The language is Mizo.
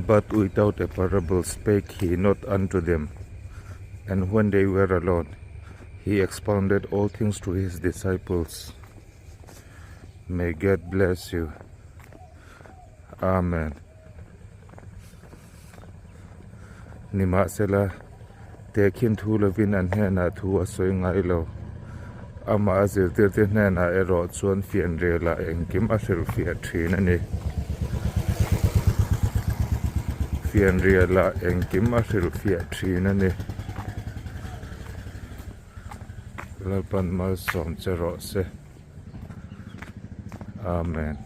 But without a parable spake he not unto them. And when they were alone, he expounded all things to his disciples. May God bless you. Amen. Nimahsela, tehkhin thu lovin an hnenah thu a sawi ngai lo. Amah a zirtirte hnenah erawh chuan fianrialah engkim a hrilhfiah thin a ni. Fianrialah engkim a hrilhfiah thin a ni. Lalpan malsawm che rawh se. Amen.